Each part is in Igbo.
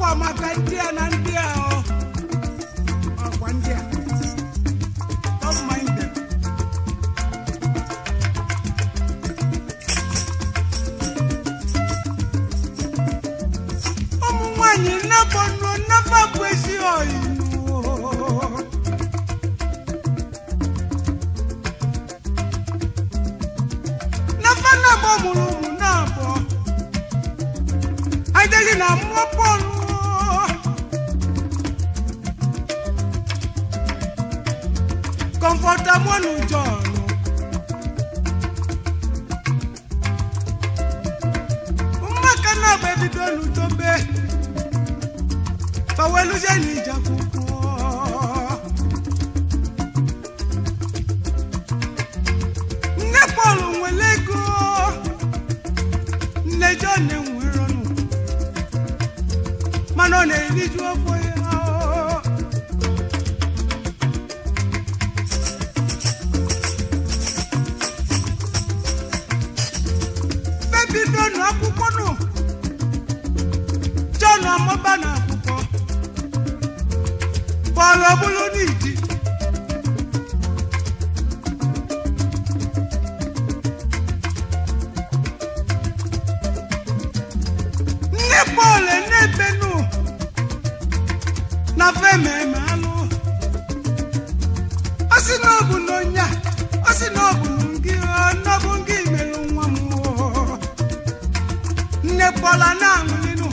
Ọkwa maka ndị a na ndị a ọ. Ọkwa ndị a. Don't mind them. Ụmụ nwanyị nnabọ nụ nnaba bụ ezi oyi nụ. Nafa nabọ mụrụ ụmụ nabọ. Ajeghị na mmụọ Pọlụ. Kọmfọta mụnụ Jọn. Mmaka na-agba ebido n'utobe. Faweluzie n'ije akwụkwọ. Nne Pọl nwere ego. Nne Jọn enwere ọnụ. Mana ọ na-eriju afọ ya. Bebidonu akwụkwọ nụ. Jọn amụba na akwụkwọ. Pọl ọbụlụ n'iji. Nne Pọl na-ebenu na fememe alụ. Ọ sị na ọ bụ na onye a, ọ sị na ọ bụ ngị, na ọ bụ ngị melụ nwa m. Nne Pọl a na-aṅụlịnụ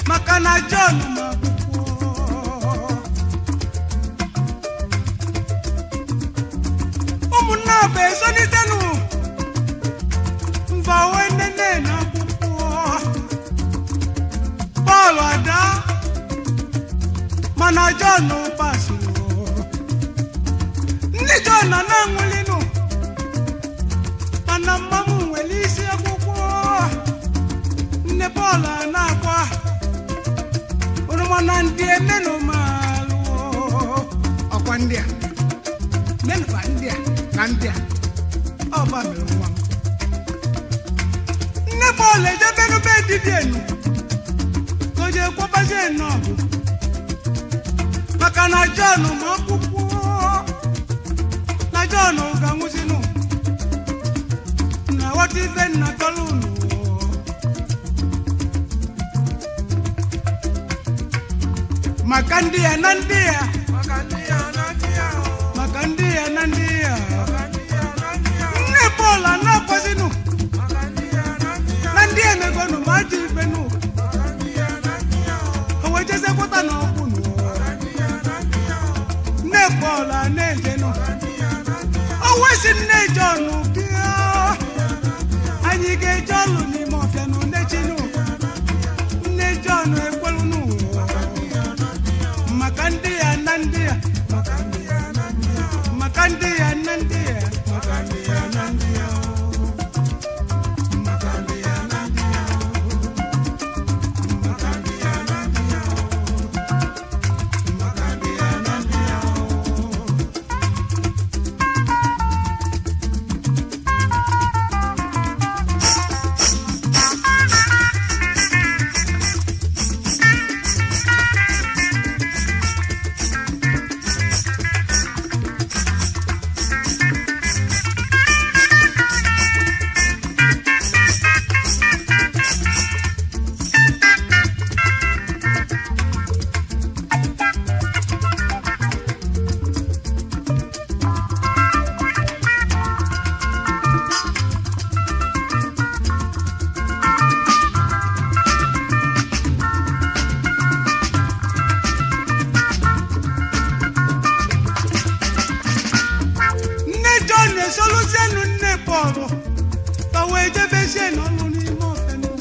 maka na Jọn ma akwụkwọ. Ụmụnna bụ ezonitenụ mva wee nene na akwụkwọ. Pọl ada mana Jọn pasụrụ. Ndị Jọn na na-aṅụlịnụ mana mma m nwere isi akwụkwọ. Nne Pọl a na-akwa oroma na ndị emenụ malụ. Ọkwa ndị a menụkwa ndị a na ndị a ọba mere nwa m. Nne Pọl ejebenube dibịa enu ka o jee kwọbazie nnọọ maka na Jọn ma akwụkwọ na Jọn ga-anwụzinụ na ghọta ife nna kọrọ unu. Maka ndị ya na ndị ya. Maka ndị ya na ndị ya o. Maka ndị ya na ndị ya. Maka ndị ya na ndị ya o. Nne Pọl a na-akwazinụ Maka ndị ya na ndị ya na ndị emegonu ma ajọ ifenụ. Maka ndị ya na ndị ya o. O wee jezie kwụta na ọkwụ nụ. Maka ndị ya na ndị ya o. Nne Pọl a na-ejenụ. Maka ndị ya na ndị ya O wee sị nne Jọn bịa, anyị ga-eje ọlụ n'ime ọfịa nụ n'echinụ. Nne Jọn ekwelunụ. Maka ndị ya na ndị ya. Maka ndị ya na ndị ya o. Maka ndị ya na ndị ya. Maka ndị ya na ndị ya o. Maka ndị ya na ndị ya o. Maka ndị ya na ndị ya o. Maka ndị ya na ndị ya o. Nne Jọn esoluzienụ nne Pọl ka wee jebezie n'ọlụ n'ime ofenụ.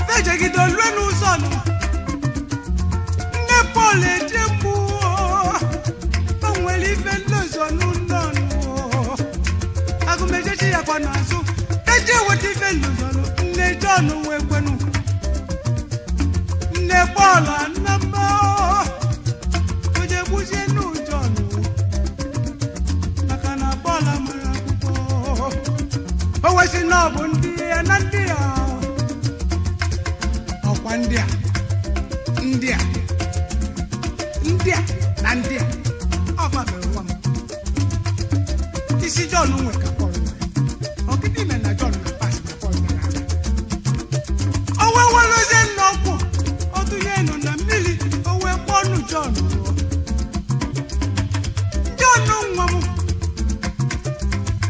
Fejegide olue n'ụzọ nụ. Nne Pọl eje mgbu o nwere ife nlozọ n'ụlọ nụ. Agụmejechi ya kwa n'azụ eji eweta ife nlozọ nụ. Nne Jọn wee kwenụ. Nne Pọl anamba onye gbuzie n'ụjọ nụ maka na Pọl mara akwụkwọ o wee sị na na ọ bụ ndị ya na ndị ya, ọkwa ndị a, ndị a, ndị a na ndị a ọfa mere nwa m. Isi Jọn nwe ka Pọl nwere. Ọgịdị ime na Jọn na pas na Pọl gara aga. O wee werezie nna ọkwụ ọtụnye nọ na mmiri, o wee kpọọ nụ Jọn. Jọn nwa m,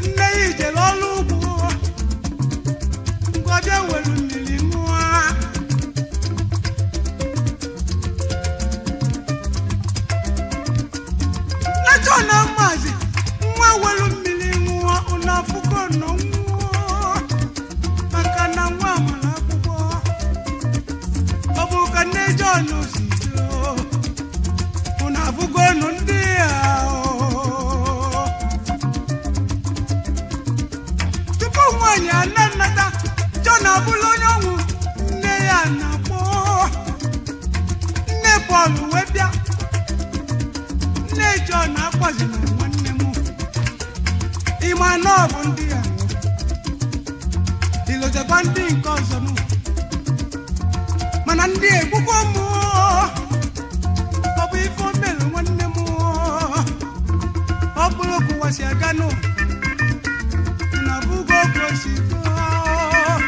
nne ya ijere ọrụ ugbo ngọbịa were mmiri ṅụọ. Na Jọn maazị nwa were mmiri ṅụọ, ụnụ afụgo nọ nwụọ, maka na nwa mara akwụkwọ. Ọ bụ ka nne Jọn si jụọ, ụnụ afụgo nụ ndị a o. Tupu nwaanyị ana nnata, Jọn abụla onye ọnwụ nne ya na-akpọ. Nne Pọl wee bịa, nne Jọn akpọzina nwanne m. Ịma na ọ bụ ndị a ilotekwa ndị nke ọzọ nụ, mana ndị egbukwa m. Ọ bụ ife o mere nwanne m. Ọ bụrụ ka ụwa si aga nụ na bugo ka o si gaa.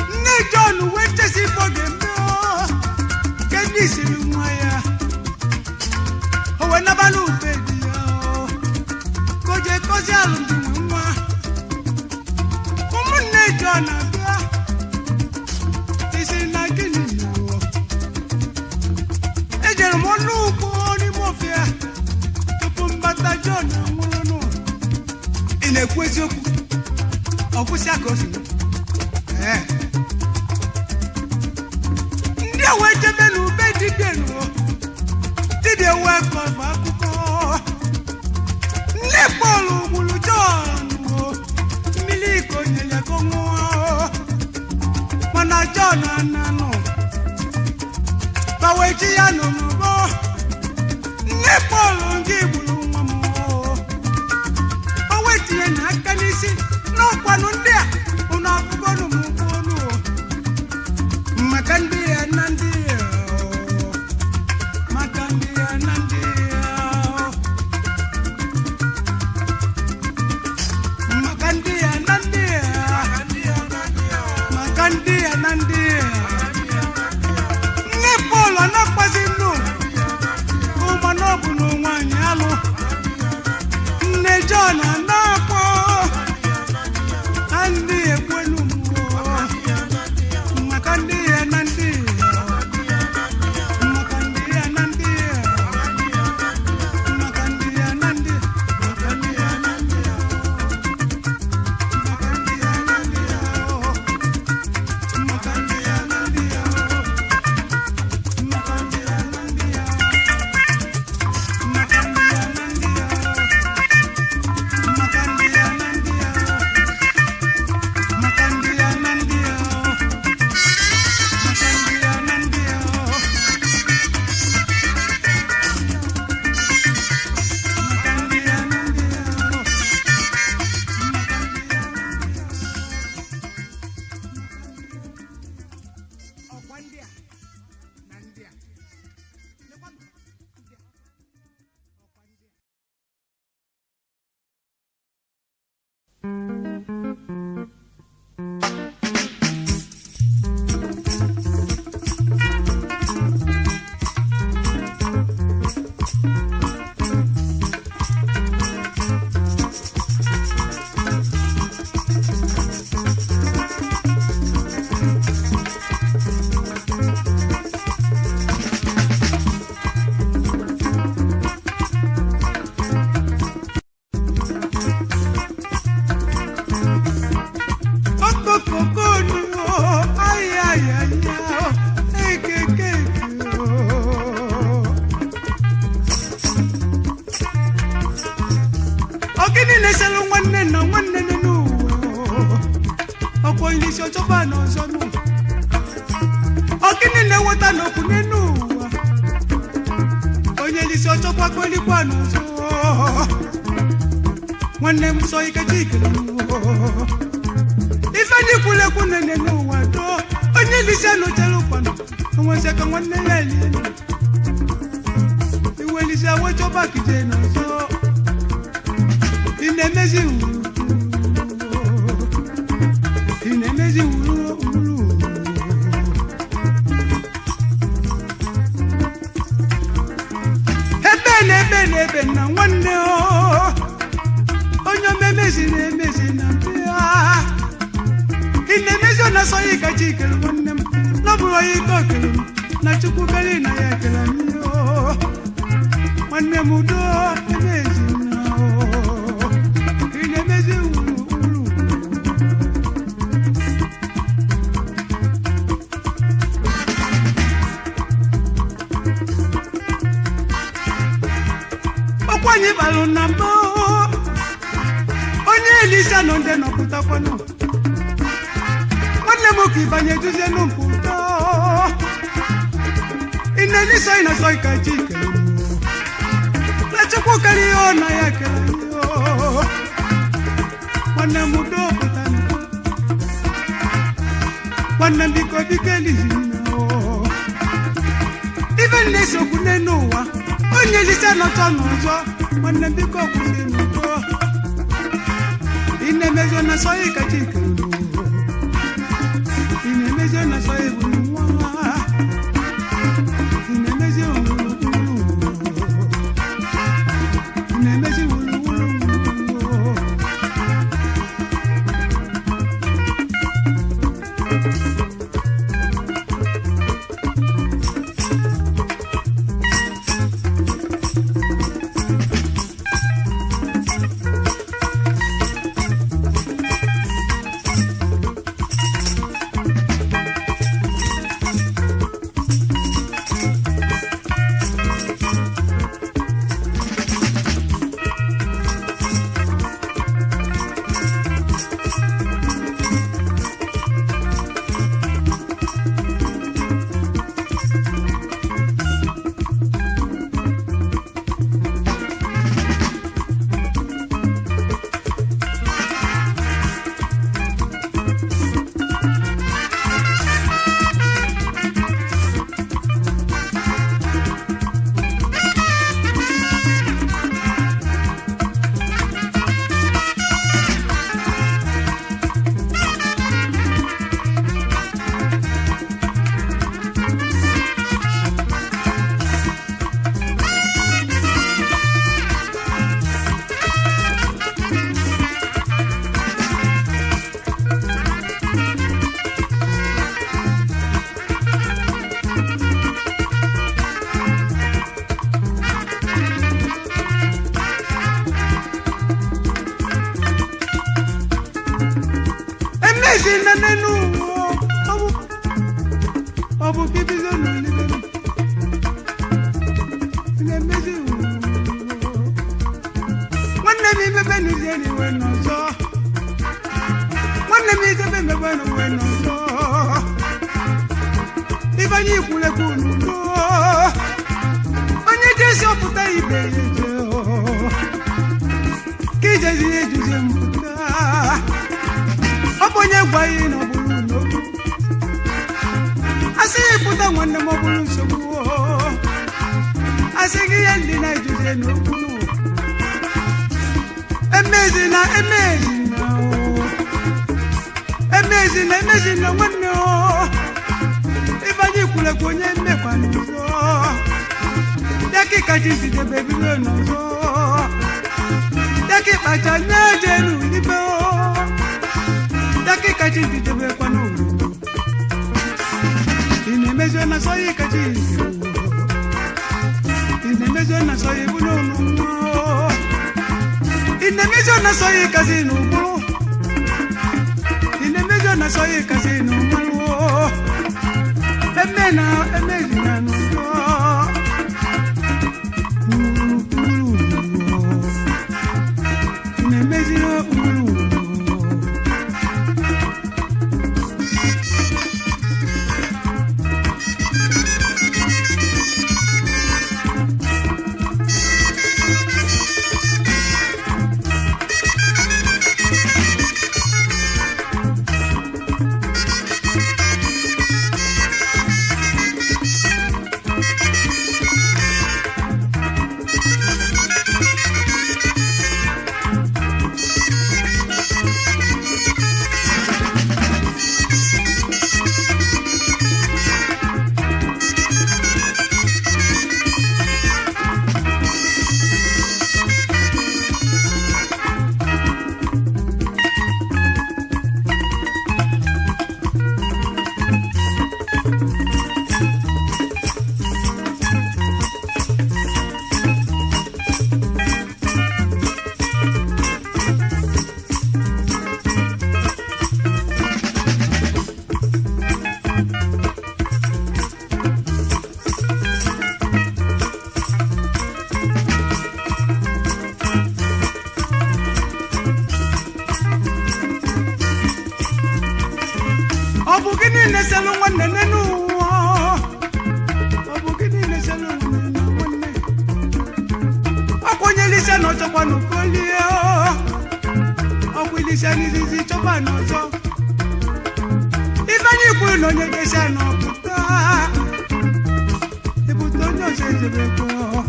Nne Jọn wee chesi ife ọ ga-eme o, kedu isiri nwa ya o wee naba n'ube di ya o, ka o jee kọzie alụmdi nwe nwa. Ụmụnne Jọn abịa, isi na gịnị mere o? Ejere m ọnụ ugbo n'ime ofia tupu mbata, Jọn anwụrụnụ. Ị na-ekwu eziokwu? Ọ kwụsịa ka o si mee. Ee. Ndị a wee jebe n'ube dibịa nụ, dibịa wee kọba akụkọ nne Pọl gburu Jọn o, mmiri iko nyere ka ọ ṅụọ, mana Jọn ananụ baweji ya nọ n'ụbọ. Nne Pọl ndị gburu nwa m o. O wee tinye na aka n'isi n'ọkwanụ ndị a, unu afụgonụ m ụgbọnụ o. Maka ndị ya na ndị ya o. Maka ndị ya na ndị ya o. Maka ndị ya na ndị ya. Maka ndị ya na ndị ya. Nne Pọl anakwazi nnu ụmụ na ọ bụ na nwaanyị alụ. Nne Jọn anakpọ na ndị ekwenu mmụọ. Maka ndị ya na ndị ya. Maka ndị ya na ndị ya. Maka ndị ya na ndị, maka ndị ya na ndị ya. Maka ndị ya na ndị ya. Maka ndị ya na ndị ya. Maka ndị ya na ndị ya. Maka ndị ya na ndị ya. Maka ndị ya na ndị ya. Maka ndị ya na ndị ya. Maka ndị ya na ndị ya. Maka ndị ya na ndị ya. Ọkwa ndị a na ndị a. Lekwanụ ndị a. Ọkwa ndị a. Okokokonu, ayayaya, ekekeke. Ọ gịnị na-eselu nwanne na nwanne nne n'ụwa? Ọkwa ilisi ọchọba na ọzọ nụ. Ọ gịnị na-eweta n'okwu? Chọkwalikwa n'ụzọ nwanne m sọ ike chikere ife ndị kwulekwu nene n'ụwa too onye lise nụchere ụkwanụ onwezi ka nwanne ya elie iwelise wechọba kije n'ọzọ ị na-emezi wuru ị na-emezi wuru wuru ebe na ebe na ebe na nwanne o onye omemezi na-emezi na mbịa ị na-emezi ọ na-asọ ya kacha ikele nwanne m na ọ bụrụ onye ike okele m na chukwu bere na ya ekele anyị o nwanne m udo emezi na o ị na-emezi wuru wuru. Ọkwa anyị balụ na mbụ onye elisa nọ ndị nọpụtakwanụ nwanne m ka ịbanye duzie n'mpụta ị na-elisa ị na-asọ ka chi kere m na chukwu kere ihe ọ na ya kere anyị o. Nwanne m udo pụtanụ nwanne m biko biko elizina o ife na-esokwu n'elu ụwa onye elisa nọchọ n'ụzọ nwanne m biko kwụsị n'ụzọ ị na-emezi na sọyị kacha ikere ị na-emezi na sọyị bụ nwa ị na-emezi wuru ị na-emezi wuru wuru. Emezi na n'elu ụwa ọ bụ ọ bụ ka ibizo n'olibe m. Ị na-emezi ụwa. Nwanne m imebe n'uzie n'iwe n'ọzọ nwanne m idebe mebe n'uwe n'ọzọ ibe anyị ikwulekwu n'udo onye jesi ọpụta ibe ya eje ka ijezi ya ejuzie mpụta ọ bụ onye gwa ihe na ọ bụrụ n'okwu asị ya pụta nwanne m ọ bụrụ nsogbu asị gị ihe ndị na-ejuzie n'okwu emezina emezina o emezina emezina nwanne o ibe anyị kwulekwa onye mmekwa n'ụzọ ya ka ịkacha izidebe bido n'ọzọ ya ka ịkpacha na-eje n'ulibe o ya ka ịkacha izidebekwa n'ụlọ ị na-emezi na sọya ịkacha izidebe ị na-emezi na sọya ibu n'ụlọ nwa ị na-emezi na sọya ịkazi n'ụgbụrụ ị na-emezi na sọya ịkazi n'ụgbụrụ eme na emezi na n'ụgbọ ị na-emezi ụgbụrụ. Ilise na ọchọkwa n'okolie, ọkwa ilise n'izizi chọkwa n'ọzọ. Ife anyị kwuru na onye jesi na ọpụta ebute onye ọzọ ejebe kwuo.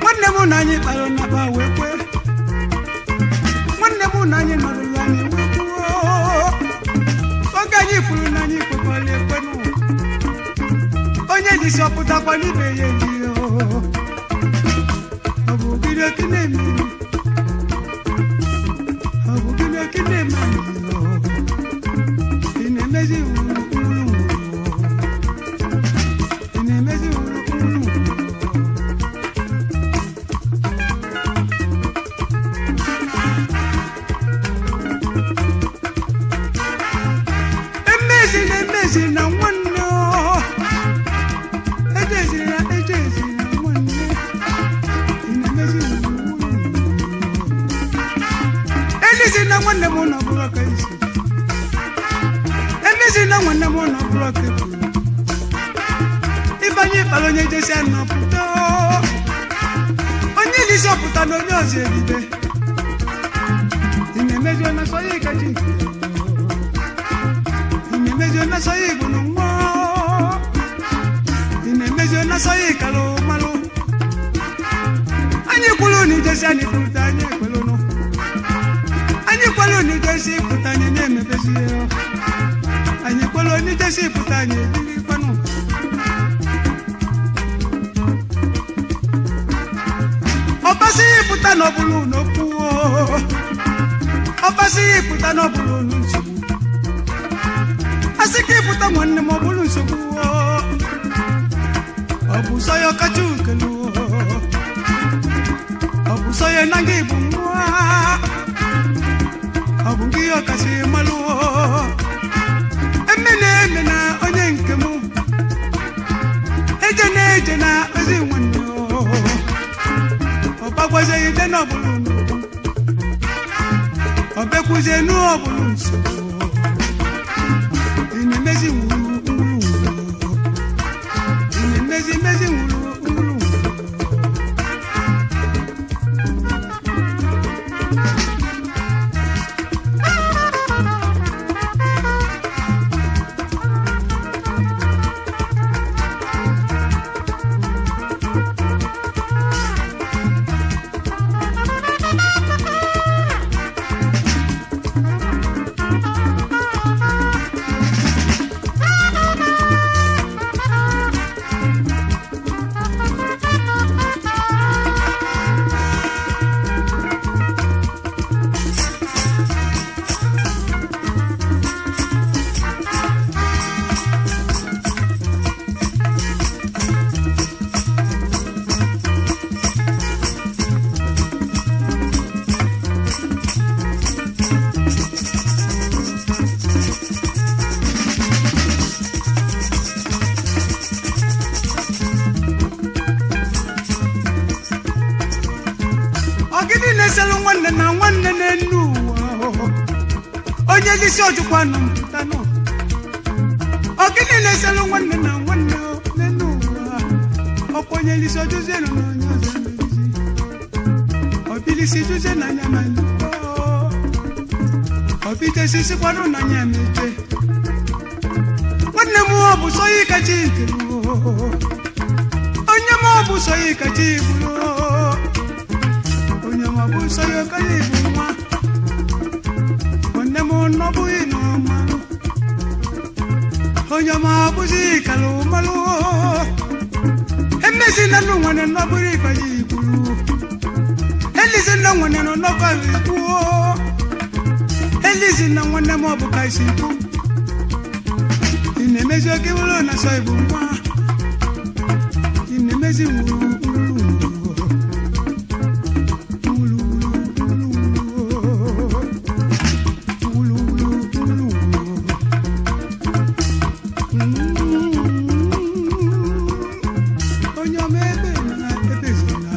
Nwanne m na anyị kpara n'akpa wee kwe, nwanne m na anyị nọrụla anyị wee kwuo. Oge anyị kwuru na anyị kwekwara ekwenụ, onye lisi ọpụtakwa n'ibe ya eji. Ọ bụ gịnị oke na-eme? Ọ bụ gịnị oke na-eme anyị? Ị na-emezi wuru wuru wuru, ị na-emezi wuru wuru wuru. Emezi na emezi na nwanne ọ. Ejezina ejezina nwanne, ị na-emezi wuru wuru wuru. Elizi na nwanne m na ọbụrụ ka isi. Emezi na nwanne m na ọbụrụ ka ekwuru. Ifeanyị kpara onye jesi anọpụta, onye elisi ọpụta na onye ọzọ ebibe. Ị na-emezi onye sọ ya ịkachi nke, ị na-emezi onye sọ ya igbo na nwa, ị na-emezi onye sọ ya ịkalụ malụ. Anyị kwuru na ijesi anyị pụta, anyị ekwelụnụ. Anyị kwelu na ijesi pụta, anyị na-emebezi ya. Anyị kwelu na ijesi pụta, anyị ebirikwanụ. Ọbasị pụta na ọbụlụ n'okwu, ọbasị pụta na ọbụlụ nsogbu. Asị ka ịpụta nwanne m, ọ bụrụ nsogbu. Ọ bụ sọ ya ọkacha ukelu, ọ bụ sọ ya na gị bụ nwa, ọ bụ gị ọkasị malụ. Eme na eme na onye nke m, eje na eje na ozi nwanne, ọ gbagwazie ide na ọbụlụ n'okwu, ọ bekwuzie n'ọbụlụ nsogbu. Ị na-emezi wuru wuru wuru, ị na-emezi mezi wuru wuru wuru. Ọgịdị na-eselu nwanne na nwanne n'enu ụwa, onye lisi ọjụkwa nọ mpụtanụ. Ọgịdị na-eselu nwanne na nwanne n'enu ụwa, ọkwa onye lisi ọjụzie nọ na onye ọzọ emelizi. Ọbilisi jụzie na anya ma lukọ, ọbidesi sikwanụ na anya meje. Nwanne m, ọ bụ sọ ya kacha ikelu, onye m, ọ bụ sọ ya kacha ibulu, onye ma bụ nsọ ya ọkara ibu nwa. Nwanne m, nọbụghị n'ọmalụ, onye ma bụzi kalụ malụ. Emezi na nnu nwanne nọbụrụ ifeanyi ikwuru, elizi na nwanne nọ nọkọ ikwuo, elizi na nwanne m, ọ bụ ka isi ikwu. Ị na-emezi oke bụrụ na sọ ibu nwa, ị na-emezi wuru wuru wuru wuru wuru wuru wuru. Onye ọma, ebe na ebe zina.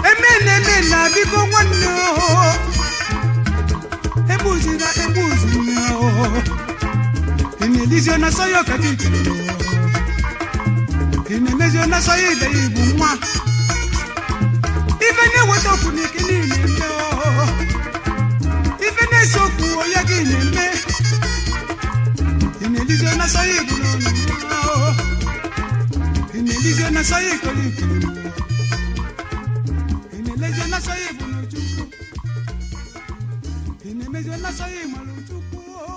Eme na eme na biko nwanne o. Ị na-elizi na sọ ya ọkacha ikele. Ị na-emezi na sọ ya ide ya igbu nwa. Ife na-eweta okwu n'ike niile eme o. Ife na-ese okwu onye gị na-eme. Ị na-elizi na sọ ya igbu n'ọnụ nwa o. Ị na-elizi na sọ ya ikele ikele. Ị na-elezi na sọ ya igbu n'Chukwu. Ị na-emezi na sọ ya ịmalụ Chukwu o.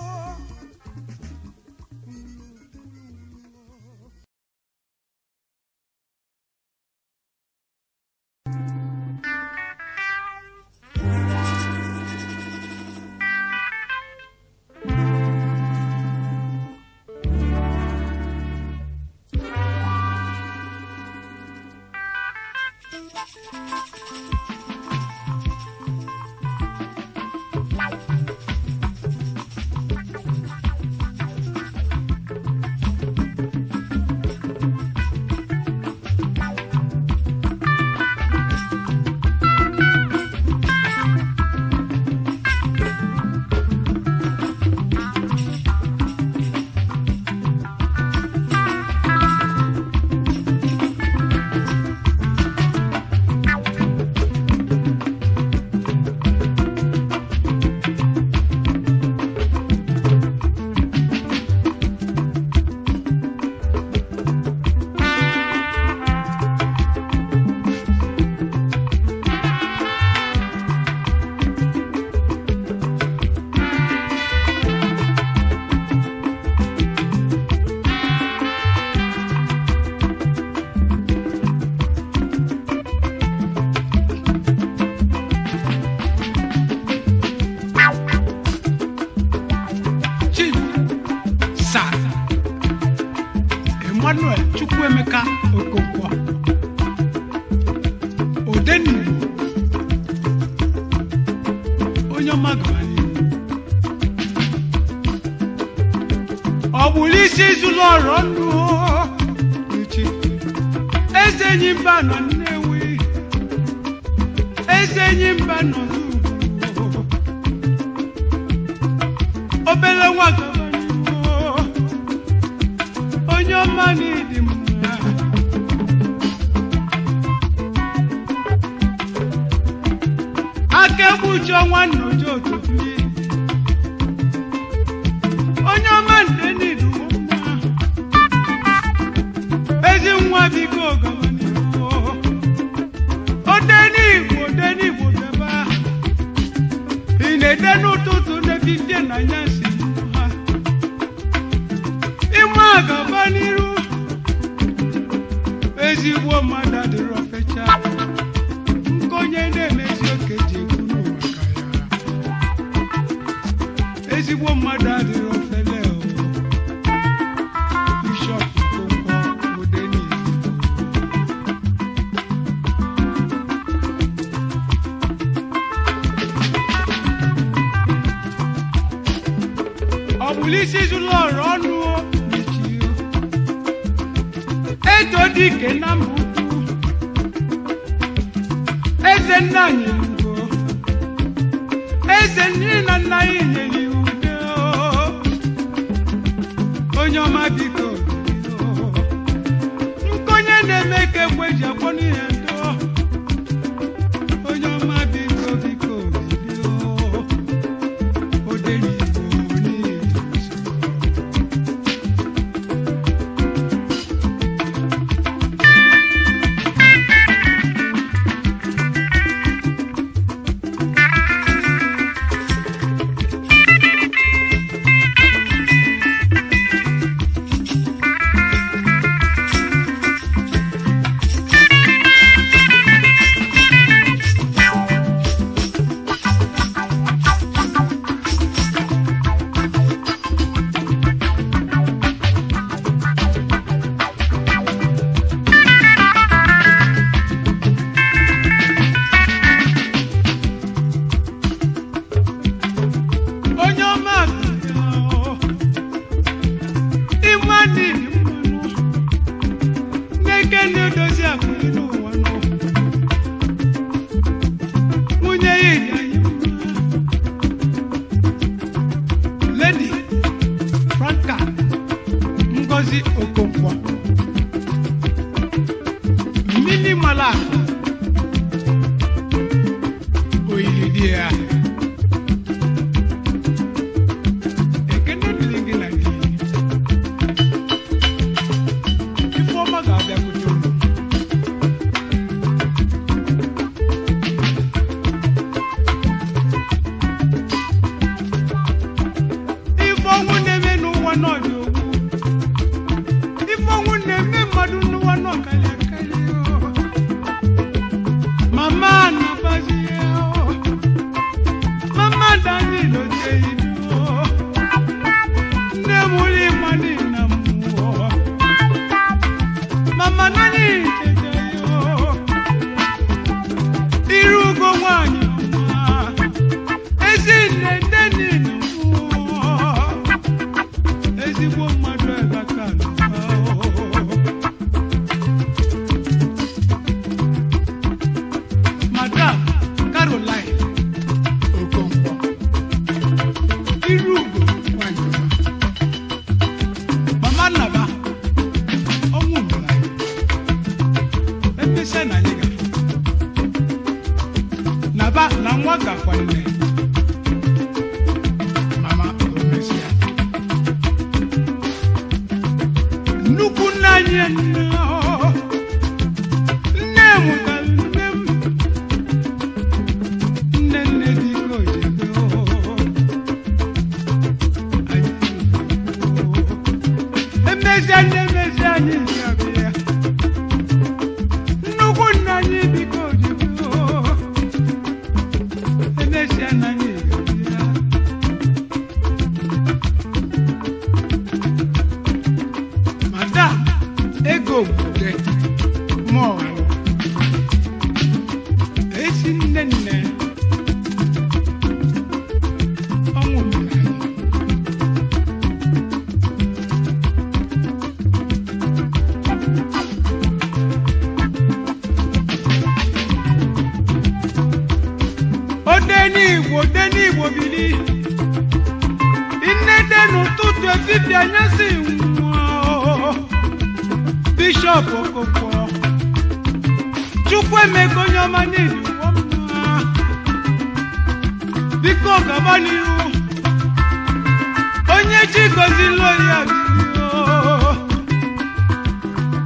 Chief Sir Emmanuel Chukwuemeka Okonkwo Odenigbo, onye ọma gara n'ihu. Ọ bụrụ isi zụlọ ọrọ ndụ echi. Eze enyi mba nọ Nnewi, eze enyi mba nọ n'ugwu. Obele nwa gaba n'ihu, onye ọma n'ịdị mma. Aka egbuchi ọnwa nnoji otobili, onye ọma nde n'idu mma. Ezi nwa biko gaba n'ihu. Odenigbo, odenigbo bịaba. Ị na-ede n'ụtụtụ n'efifie na anyasị ha. Ịma gaba n'iru, ezigbo mmadụ adịrọ fecha. Nke onye na-emezi oke ji ekwu n'ụwa ka ya. Ezigbo mmadụ adịrọ fele o. Bishọp Okonkwo Odenigbo. Ọ bụrụ isi zụlọ ọrụ ọnụ o, mechie o. Eto dike na mba ukwu, eze nna anyị ugo, eze nne na nna anyị nyere ya udo. Onye ọma biko biko. Nkonye na-eme ka ekwe ji akpọ n'ihe ndo. Onye ọma biko biko biko. Odenigbo n'izu. di ya. Ekene dịrị gị na di. Ifeọma ga-abịakwute unu. Ife ọnwụ na-eme n'ụwa n'ọdị ogbu. Ife ọnwụ na-eme mmadụ n'ụwa nọ karịa karịa. Mama na-agbazi ya. Mama Daniel oche idu. Nne m ụlọ ịma na mmụọ. Mama nani chete yo. Iru ugo nwanyị ọma. Ezi nne nne niile mmụọ. Ezigbo mmadụ ebaka n'ụwa. Madam Caroline Okonkwo, iru ugo nwanyị ọma. Mama Nnaba, ọnwụ mere anyị. Emesịa na anyị ga. Naba na nwa gakwa nne. Mama o mesịa. Nnukwu nne anyị nnọọ. Nne mụtara nne m. Nne nne dị ka ojebe oo. Anyị oo. Emesịa nne emesịa anyị ga-abịa. Nnukwu nne anyị biko ojebe oo. Emesịa na anyị ga-abịa. Madam Ego Mbude Mọọlụ, ezi nne nne, ọnwụ mere anyị. Ode n'Igbo, ode n'Igbo bili. Nne de n'ụtụtụ efifie anyasị nwụọ. Bishọp Okonkwo, Chukwuemeka onye ọma n'ili ụwa mma. Biko gaba n'ihu, onye chi gọzila ya biko.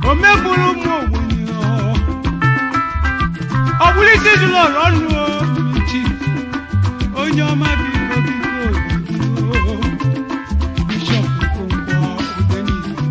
O megburu ụmụ ogbenye o. Ọ bụrụ isi jụrụ ọrụ ọnụ o, chi. Onye ọma biko biko biko. Bishọp Okonkwo Odenigbo.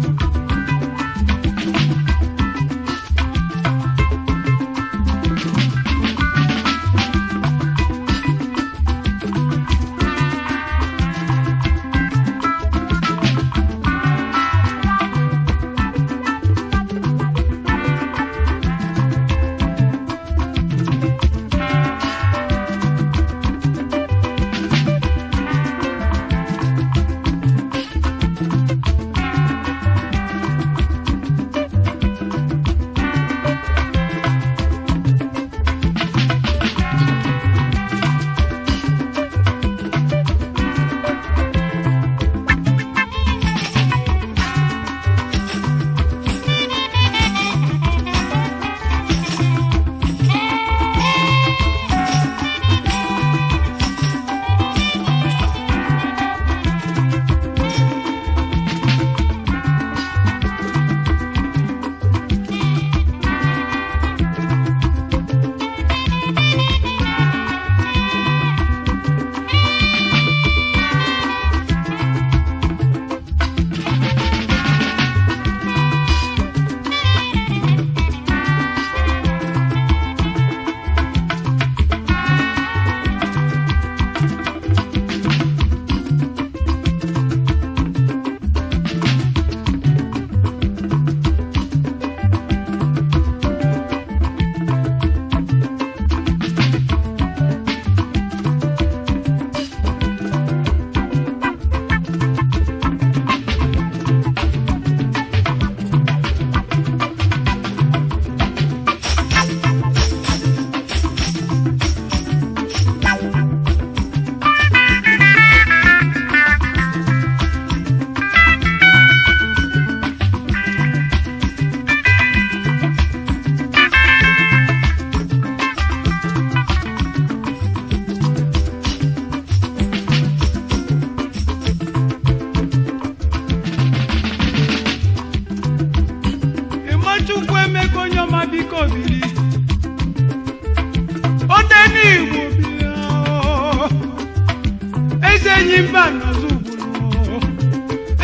enyi mba n'ọzọ ugboro,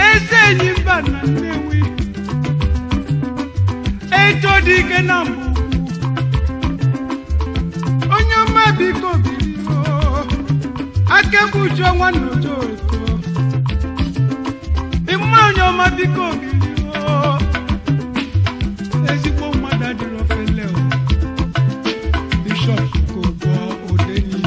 eze enyi mba na Nnewi, eto dị ike na mbụ, onye ọma biko bilio, akekpuchi ọnwa n'ojoto, ịma onye ọma biko bilio, ezigbo mmadụ adịrọ ofele o. Bishọp Okonkwo Odeniyi.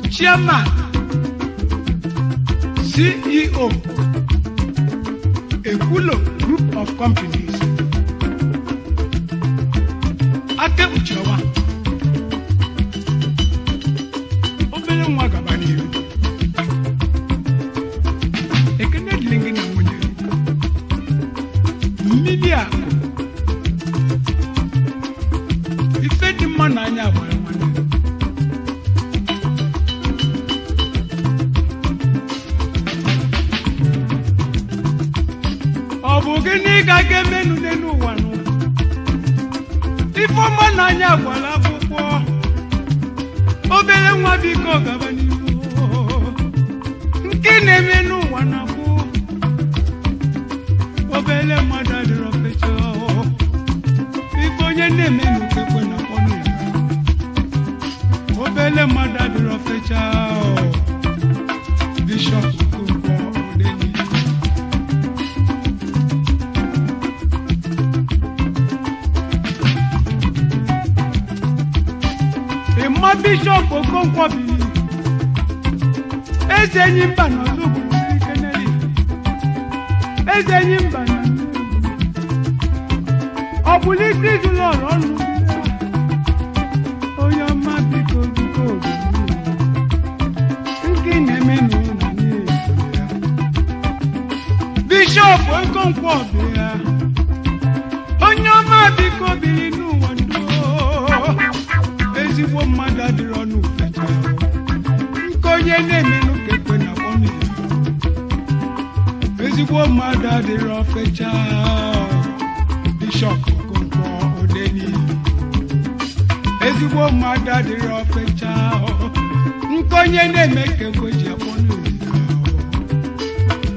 Chairman, CEO, Ekulo Group of Companies, Akekpuchi ọnwa, obere nwa gaba n'ihu. Ekene dịrị gị na nwunye gị. Mmiri akụ ife dị mma n'anya gbara nwanne. Ọ bụ gịnị ka a ga-emenu n'elu ụwa nụ? Ife ọma n'anya gbara akwụkwọ, obere nwa biko gaba n'ihu. Nke na-eme n'ụwa na-akwụ, obere mmadụ adịrọ fecha. Ife onye na-eme n'okekwe na akpọ n'ụwa, obere mmadụ adịrọ fecha. Bishọp Okonkwo Odeniyi. Ịma Bishọp Okonkwo biri, eze enyi mba na ọzọgburu ikeneri, eze enyi mba na ọ bụla isi zụlọ ọrụ ọnụ, onye ọma biko biko nke na-eme n'ụlọ ya. Bishọp Okonkwo bịa, onye ọma biko biri n'ụwa ndo, ezigbo mmadụ adịrọ n'ufecha, nke onye na-emenụ ka ekwe na akpọ ya. Ezigbo mmadụ adịrọ fecha. Bishọp Okonkwo Odeniyi, ezigbo mmadụ adịrọ fecha, nke onye na-eme ka ekwe ji akpọ ya.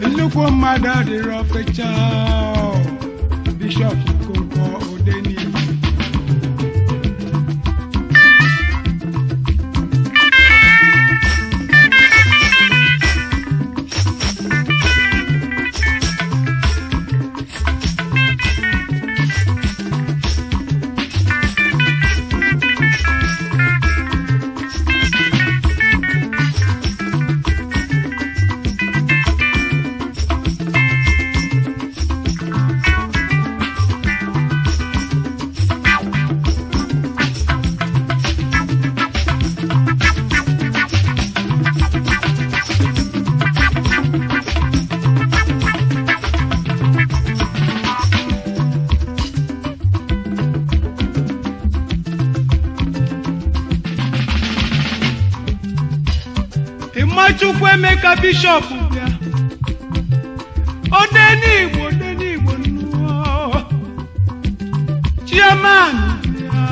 Nnukwu mmadụ adịrọ fecha. Bishọp Okonkwo Odeniyi. Ịmachukwu Emeka Bishọp bịa, Odenigbo, Odenigbo nnụọ Chairman bịa,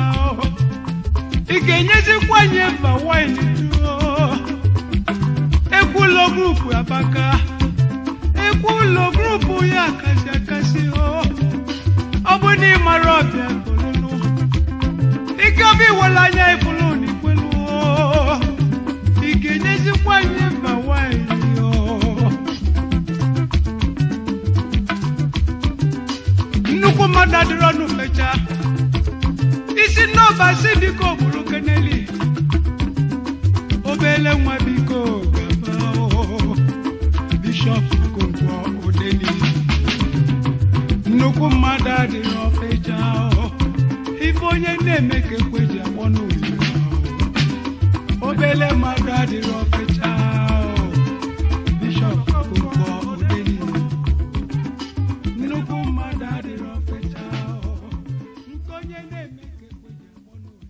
ị ga-enyezikwa anyị mba wine duo. Ekwulo grupu abaka, ekwulo grupu ya akasị akasị o. Ọ bụ na ị mara ọbịa kolulu, ike ọbịa iwere anya ifulu na ikwelu o. Ị ga-enyezikwa anyị mba wine o. Nnukwu mmadụ adịrọ n'ufecha, isi nnọba si biko bụrụ keneli, obele nwa biko gaba o. Bishọp Okonkwo Odeniyi, nnukwu mmadụ adịrọ fecha o. Ife onye na-eme ka ekwe ji akpọ n'ụlọ, obele mmadụ adịrọ fecha o. Bishọp Okonkwo Odeniyi, nnukwu mmadụ adịrọ fecha o. Nke onye na-eme ka ekwe ji akpọ n'ụlọ.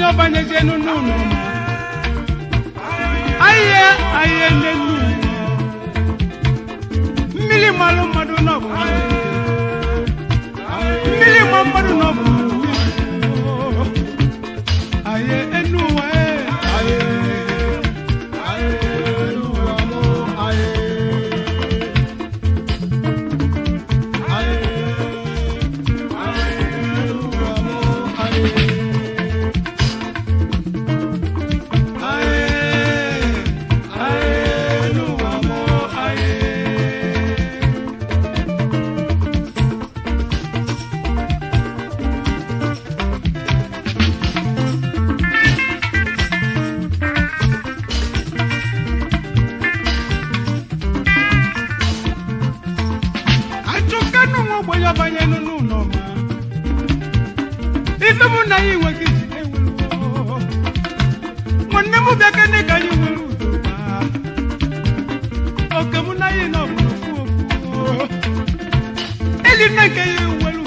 Ọbanyezie n'ụlọ ahịa ahịa n'elu mmiri malụ mmadụ n'ọbụ mmiri ma mmadụ n'ọbụ ahịa enu ụwa Aye, aye, n'ụwa mụ, aye. Aye, aye, n'ụwa mụ, aye. Aye, aye, n'ụwa mụ, aye. Achụkanụ nwa ogbenye ọbanye n'ụlọ ma ife mụ na ya enweghị iji ewelu nwanne m bịa kene ka anyị nwere udo ma oke mụ na ya nọ bụ ofu ofu eli nne nke ya ewelu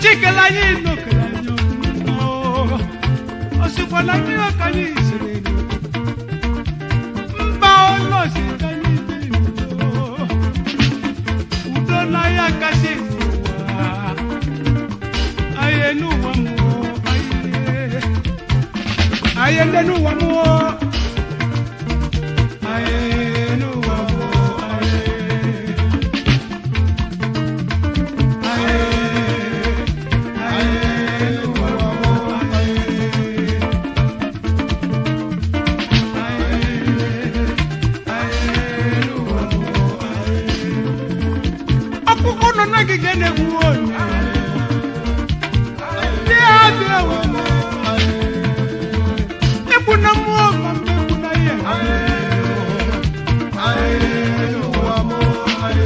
chikele anyị n'okele anyị ọfụma o sikwa na ndị ka anyị siri mba ọlọsi ka anyị biri n'udo udo n'ahịa kasị n'ụwa ayé n'ụwa mụọ ayé ayé ndị n'ụwa mụọ ayé n'ụwa mụọ ayé ayé ayé n'ụwa mụọ ayé ayé n'ụwa mụọ ayé. Ọkpụkpụ nọ n'ogige na-egwu onye ndị a dị ewu egbu na mmụọ ma mgbe egbu na ihe. Aye, n'ụwa mụ, aye.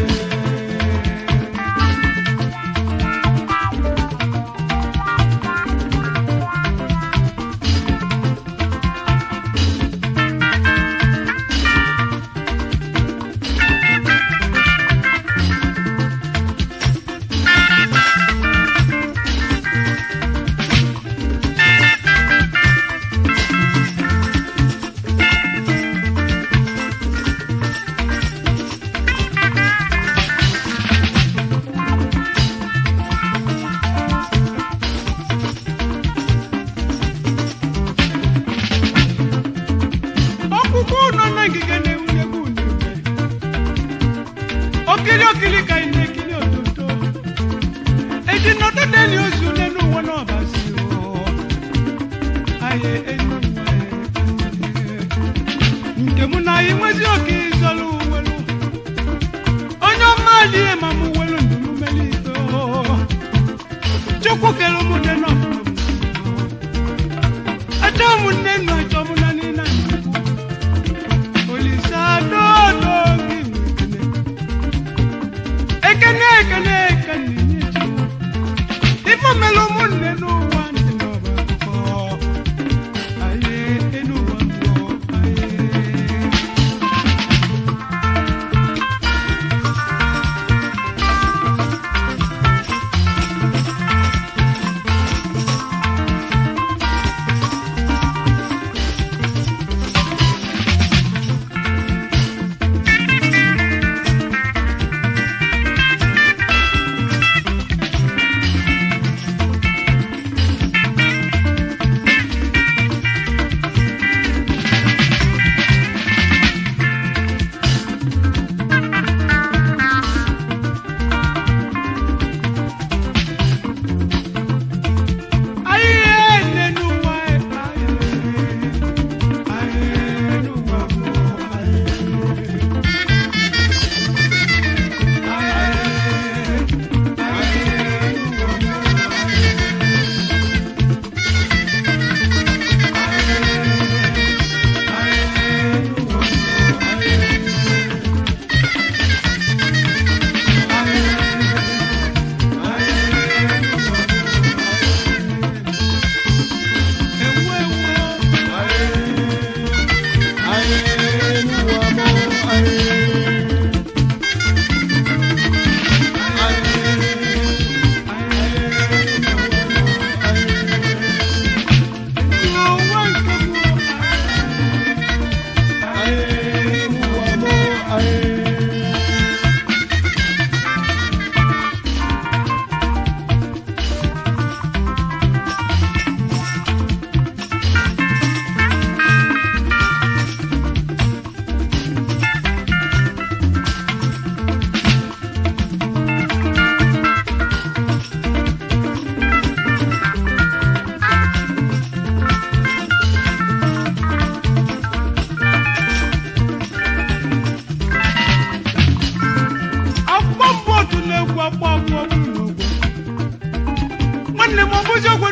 Ọkpụkpụ nọ n'ogige na-ewu na-egwu na-eme okiri okiri ka ị na-ekiri ototo eji nọdụ n'elu ozu n'elu ụwa n'ọbasi anyị elu ụwa nke mụ na anyị nwezi oke ịzọrọ uwelu onye ọma adịghị ma mụ welu ndụ m mere ibe chukwu kere ụmụ nne n'ọfụma achọ m nne nna achọ m na nne na Olisa dodo gị nwe ekene ekene ekene nye Chukwu ife mere ụmụnne n'ụwa ndị n'ọba akụkọ anyị enu ụwa mbụ anyị.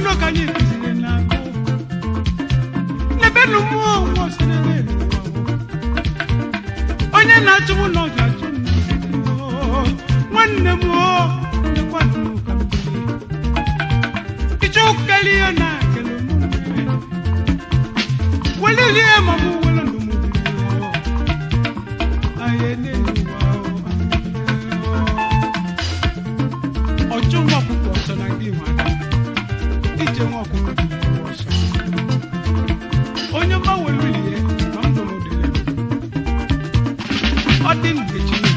Ndụ ka anyị kụziri na-agụ n'ebe nu mmụọ nwa osinere onye na-achụ mụ na ọ ga-achụ m nwanne m o ndekwanụ m ka m biri ịchụ kelie na kele mụ welilie ma mụ wele ndụ m biri anyị n'elu ụwa ọchụ nwa ọkụkọ ọsọ na gị nwa aka ije nwa ọkụkọ dị n'ụwa ọsọ onye mgbanwe wilie ma ndụ m dịrị m. Ọ dị ndụ echi.